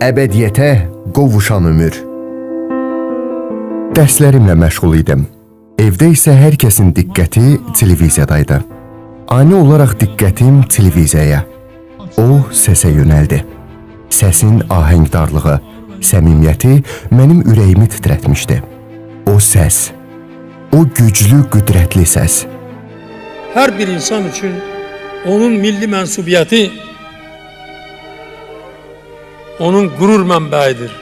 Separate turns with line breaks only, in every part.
Əbədiyyətə qovuşan ömür. Dərslərimlə məşğul idim. Evdə isə hər kəsin diqqəti televiziyadaydı. Ani olaraq diqqətim televiziyaya, o səsə yönəldi. Səsin ahəngdarlığı, səmimiyyəti mənim ürəyimi titrətmişdi. O səs, o güclü, qüdrətli səs.
Hər bir insan üçün onun milli mənsubiyyəti onun qürur mənbəyidir.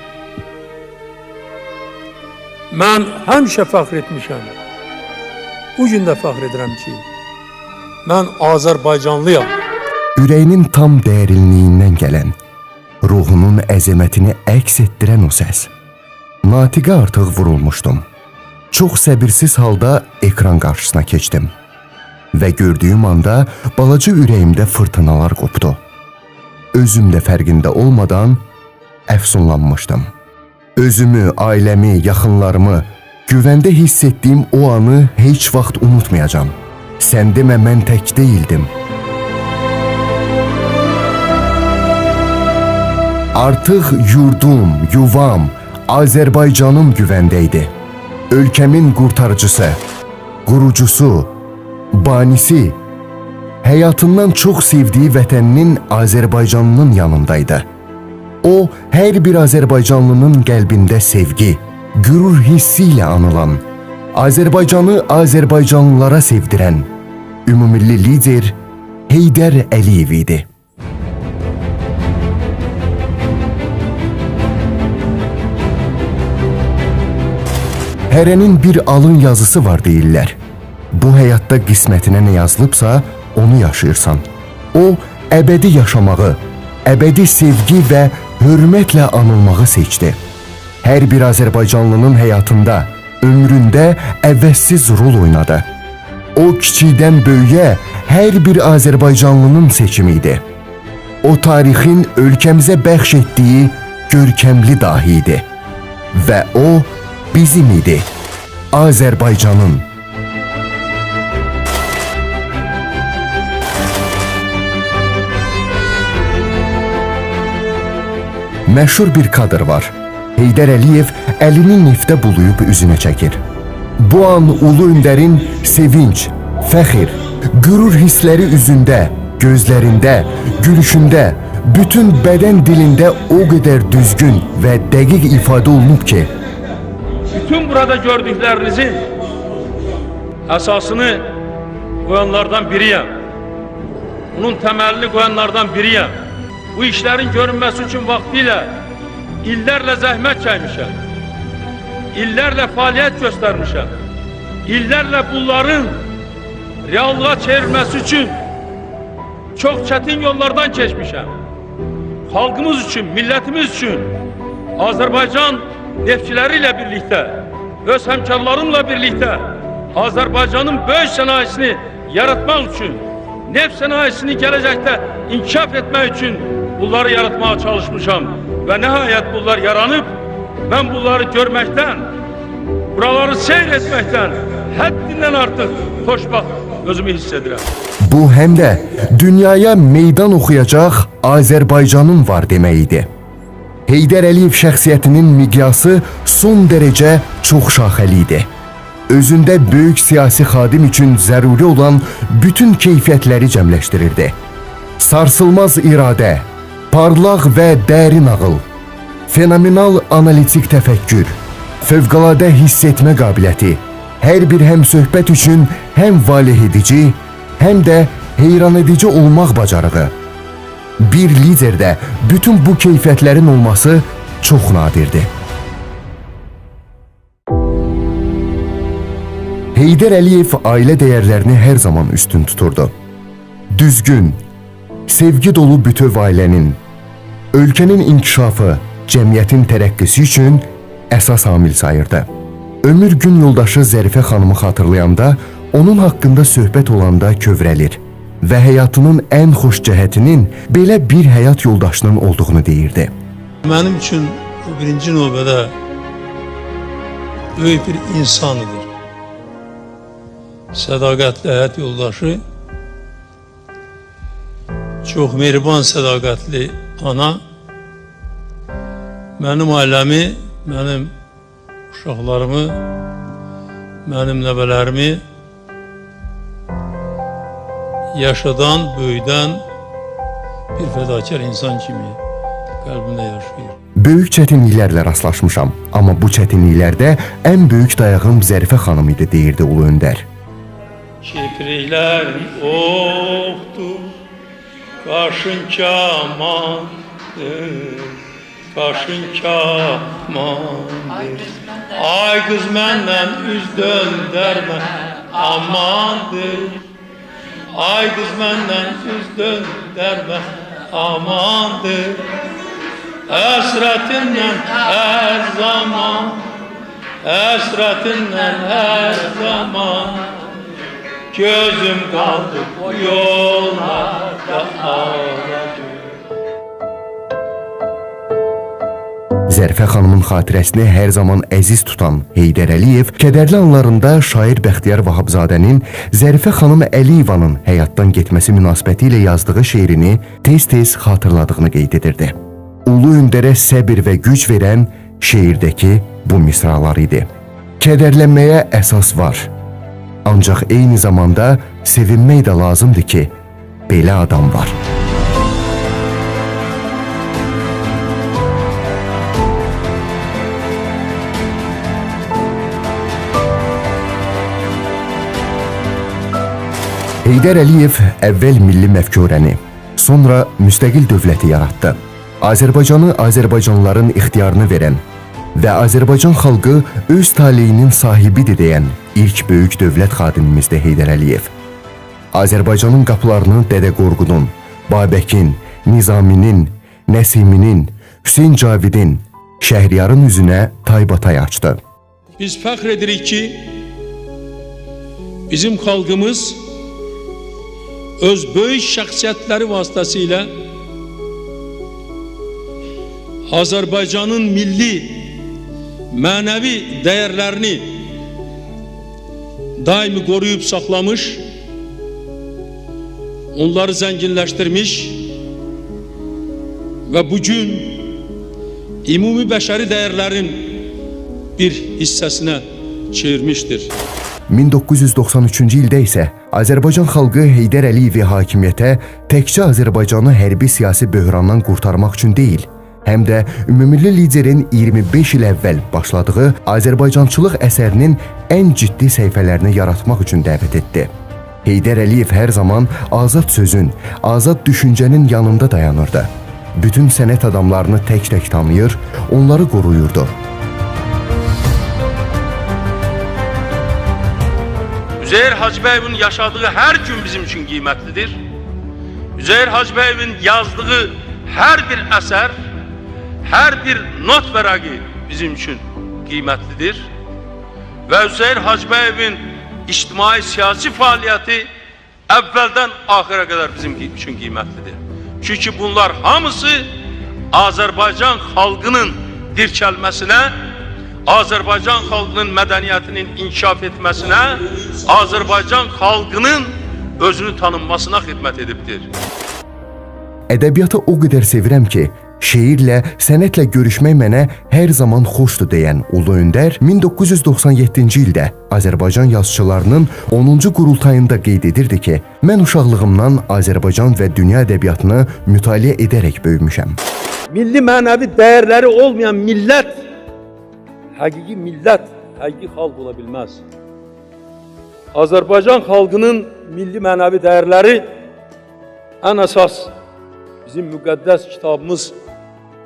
Mən həmişə fəxr etmişəm. Bu gün də fəxr edirəm ki, mən Azərbaycanlıyam.
Ürəyinin tam dərinliyindən gələn, ruhunun əzəmətini əks etdirən o səs. Natiqə artıq vurulmuşdum. Çox səbirsiz halda ekran qarşısına keçdim. Və gördüyüm anda balaca ürəyimdə fırtınalar qopdu. Özüm də fərqində olmadan əfsunlanmışdım. Özümü, ailəmi, yaxınlarımı güvəndə hiss etdiyim o anı heç vaxt unutmayacağam. Sən demə mən tək deyildim. Artıq yurdum, yuvam, Azərbaycanım güvəndə idi. Ölkəmin qurtarıcısı, qurucusu, banisi, həyatından çox sevdiyi vətəninin Azərbaycanının yanındaydı. O, hər bir Azərbaycanlının qəlbində sevgi, qürur hissi ilə anılan, Azərbaycanı Azərbaycanlılara sevdirən ümummilli lider Heydər Əliyev idi. Hərənin bir alın yazısı var deyirlər. Bu həyatda qismətinə nə yazılıbsa, onu yaşayırsan. O, əbədi yaşamağı, əbədi sevgi və hörmətlə anılmağı seçdi. Hər bir Azərbaycanlının həyatında, ömründə əvəzsiz rol oynadı. O, kiçikdən böyüyə hər bir Azərbaycanlının seçimi idi. O, tarixin ölkəmizə bəxş etdiyi görkəmli dahi idi. Və o, bizim idi. Azərbaycanın. Məşhur bir kadr var. Heydər Əliyev əlini neftə bulayıb üzünə çəkir. Bu an Ulu Öndərin sevinç, fəxr, qürur hissləri üzündə, gözlərində, gülüşündə, bütün bədən dilində o qədər düzgün və dəqiq ifadə olunub ki,
Bütün burada gördüklerinizin əsasını qoyanlardan biriyəm. Bunun təməlini qoyanlardan biriyəm. Bu işlərin görünməsi üçün vaxtilə illərlə zəhmət çəkmişəm. İllərlə fəaliyyət göstərmişəm. İllərlə bunların reallığa çevrilməsi üçün çox çətin yollardan keçmişəm. Xalqımız üçün, millətimiz üçün Azərbaycan neftçiləri ilə birlikdə, öz həmkarlarımla birlikdə Azərbaycanın böyük sənayesini yaratmaq üçün, neft sənayesini gələcəkdə inkişaf etmək üçün bunları yaratmağa çalışmışam və nəhayət bunlar yaranıb, mən bunları görməkdən, buraları seyr etməkdən həddindən artıq xoşbəxt özümü hiss edirəm.
Bu həm də dünyaya meydan oxuyacaq Azərbaycanın var demək idi. Heydər Əliyev şəxsiyyətinin miqyası son dərəcə çox şaxəli idi. Özündə böyük siyasi xadim üçün zəruri olan bütün keyfiyyətləri cəmləşdirirdi. Sarsılmaz iradə, parlaq və dərin ağıl, fenomenal analitik təfəkkür, fövqəladə hiss etmə qabiliyyəti, hər bir həmsöhbət üçün həm valeh edici, həm də heyran edici olmaq bacarığı. Bir liderdə bütün bu keyfiyyətlərin olması çox nadirdir. Heydər Əliyev ailə dəyərlərini hər zaman üstün tuturdu. Düzgün, sevgi dolu bütöv ailənin, ölkənin inkişafı, cəmiyyətin tərəqqisi üçün əsas amil sayırdı. Ömür gün yoldaşı Zərifə xanımı xatırlayanda, onun haqqında söhbət olanda kövrəlir və həyatının ən xoş cəhətinin belə bir həyat yoldaşının olduğunu deyirdi.
Mənim üçün o birinci növbədə böyük bir insanıdır. Sədaqətli həyat yoldaşı, çox mehriban sədaqətli ana, Mənim ailəmi, mənim uşaqlarımı, mənim nəvələrimi yaşadan, böyüdən bir fədakar insan kimi qəlbimdə yaşayır.
Böyük çətinliklərlə rastlaşmışam, amma bu çətinliklərdə ən böyük dayağım Zərifə xanım idi, deyirdi Ulu Öndər.
Kipriklərin oxdur, qaşın kamandır, qaşın kamandır. Ay qız məndən üz döndərmə, amandır. Ay qız məndən üz döndərmə, amandır. Həsrətindən hər zaman, həsrətindən hər zaman. Gözüm kaldı bu yollarda ağladım.
Zərifə xanımın xatirəsini hər zaman əziz tutan Heydər Əliyev kədərli anlarında şair Bəxtiyar Vahabzadənin Zərifə xanım Əliyevanın həyatdan getməsi münasibətilə yazdığı şeirini tez-tez xatırladığını qeyd edirdi. Ulu Öndərə səbir və güc verən şeirdəki bu misralar idi. Kədərlənməyə əsas var. Ancaq eyni zamanda sevinmək də lazımdır ki, belə adam var. Heydər Əliyev əvvəl milli məfkurəni, sonra müstəqil dövləti yaratdı. Azərbaycanı Azərbaycanlıların ixtiyarına verən və Azərbaycan xalqı öz taleyinin sahibidir deyən ilk böyük dövlət xadimimizdir Heydər Əliyev. Azərbaycanın qapılarını Dədə Qorqudun, Babəkin, Nizaminin, Nəsiminin, Hüseyn Cavidin, Şəhriyarın üzünə taybatay açdı.
Biz fəxr edirik ki, bizim xalqımız öz böyük şəxsiyyətləri vasitəsilə Azərbaycanın milli, mənəvi dəyərlərini daimi qoruyub saxlamış, onları zənginləşdirmiş və bugün ümumi bəşəri dəyərlərin bir hissəsinə çevirmişdir.
1993-cü ildə isə Azərbaycan xalqı Heydər Əliyevi hakimiyyətə təkcə Azərbaycanı hərbi siyasi böhrandan qurtarmaq üçün deyil, həm də ümummilli liderin 25 il əvvəl başladığı Azərbaycançılıq əsərinin ən ciddi səhifələrini yaratmaq üçün dəvət etdi. Heydər Əliyev hər zaman azad sözün, azad düşüncənin yanında dayanırdı. Bütün sənət adamlarını tək-tək tanıyır, onları qoruyurdu.
Üzeyir Hacıbəyovun yaşadığı hər gün bizim üçün qiymətlidir. Üzeyir Hacıbəyovun yazdığı hər bir əsər, hər bir not vərəqi bizim üçün qiymətlidir. Və Üzeyir Hacıbəyovun ictimai siyasi fəaliyyəti əvvəldən axıra qədər bizim üçün qiymətlidir. Çünki bunlar hamısı Azərbaycan xalqının dirçəlməsinə, Azərbaycan xalqının mədəniyyətinin inkişaf etməsinə, Azərbaycan xalqının özünü tanınmasına xidmət edibdir.
Ədəbiyyatı o qədər sevirəm ki, şeirlə, sənətlə görüşmək mənə hər zaman xoşdur deyən Ulu Öndər 1997-ci ildə Azərbaycan yazıçılarının 10-cu qurultayında qeyd edirdi ki, mən uşaqlığımdan Azərbaycan və dünya ədəbiyyatını mütaliə edərək böyümüşəm.
Milli mənəvi dəyərləri olmayan millət, həqiqi millət, həqiqi xalq ola bilməz. Azərbaycan xalqının milli mənəvi dəyərləri ən əsas bizim müqəddəs kitabımız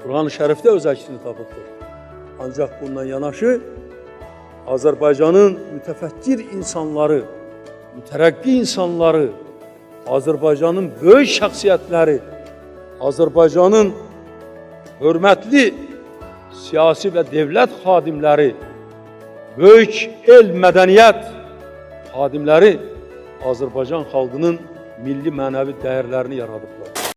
Quran-ı Şərifdə öz əksini tapıbdır. Ancaq bundan yanaşı Azərbaycanın mütəfəkkir insanları, mütərəqqi insanları, Azərbaycanın böyük şəxsiyyətləri, Azərbaycanın hörmətli siyasi və dövlət xadimləri, böyük elm, mədəniyyət xadimləri Azərbaycan xalqının milli mənəvi dəyərlərini yaradıblar.